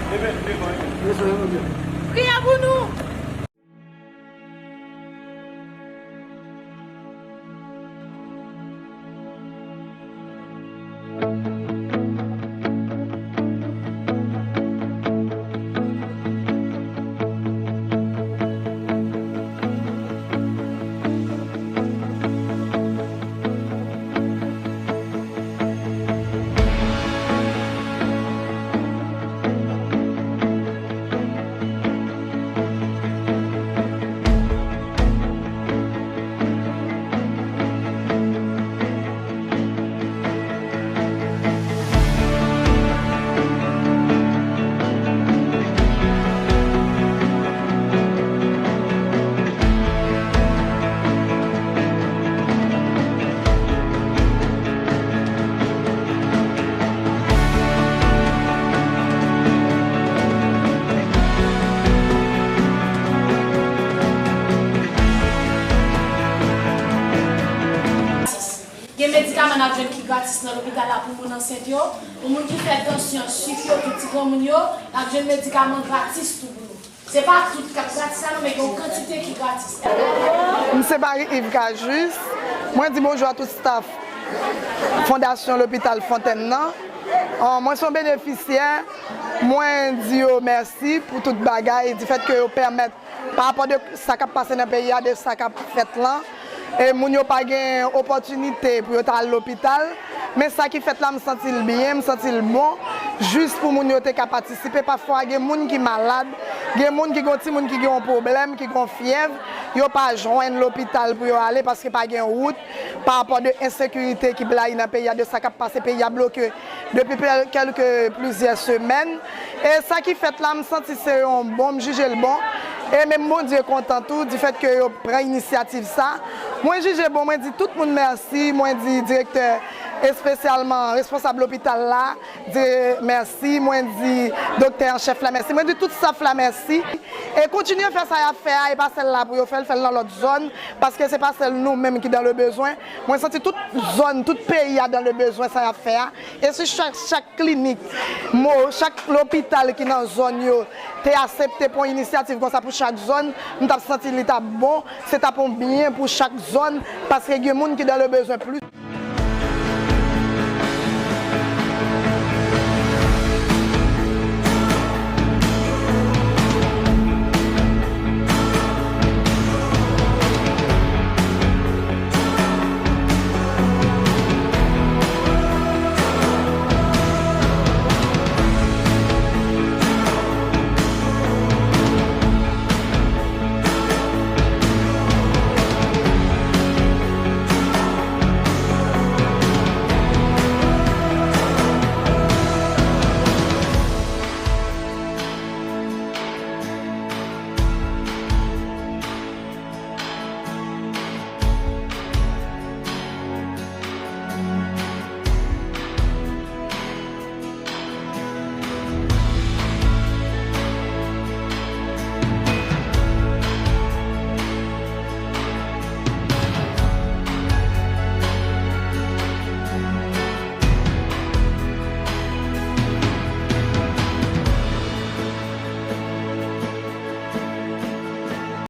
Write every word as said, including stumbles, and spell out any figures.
Priye pou nou. Gen medikaman n ap jwenn ki gratis nan lopital la pou moun ansent yo, pou moun ki fè tansyon, sik yo, pou ti granmoun yo, n ap jwenn medikaman gratis tou pou nou. Se pa tout k ap gratis la non, men gen yon kantite ki gratis. M se Marie Yves Cajuste. Mwen di bonjou a tout staff Fondasyon Lopital Fontenn nan. An, mwen se yon benefisyè. Mwen di yo mèsi pou tout bagay, di fèt ke yo pèmèt, pa rapò de sa k ap pase nan peyi a, de sa k ap fèt lan, e moun yo pa gen opòtinite pou yo ta al lopital. Men sa ki fèt la, m santi l byen, m santi l bon, jis pou moun yo te ka patisipe. Pafwa, gen moun ki malad, gen moun ki gen yon timoun ki gen yon pwoblèm, ki gen yon fyèv, yo pa jwenn lopital pou yo ale paske pa gen wout, pa rapò de ensekirite ki blayi nan peyi a, de sa k ap pase, peyi a bloke depi pl-, kèlke, plizyè semèn. E sa ki fèt la, m santi se yon bon, m jije l bon. E menm Bondye kontan tou, di fèt ke yo pran inisyativ sa. Mwen jije bon, mwen di tout moun mèsi, mwen di direktè espesyalman responsab lopital la, di mèsi, mwen di doktè an chèf la mèsi, mwen di tout staff la mèsi. E kontinye fè sa y ap fè a, e pa sèl la pou yo fè l, fè l nan lòt zòn, paske se pa sèl nou menm ki dans le besoin. Mwen santi tout zòn, tout peyi a dans le besoin sa y ap fè a. E si chak, chak klinik, mo, chak lopital ki nan zòn yo te aksepte pran inisyativ konsa pou chak zòn, m t ap santi li t ap bon, se t ap yon byen pou chak zòn, paske gen moun ki dans le besoin plis.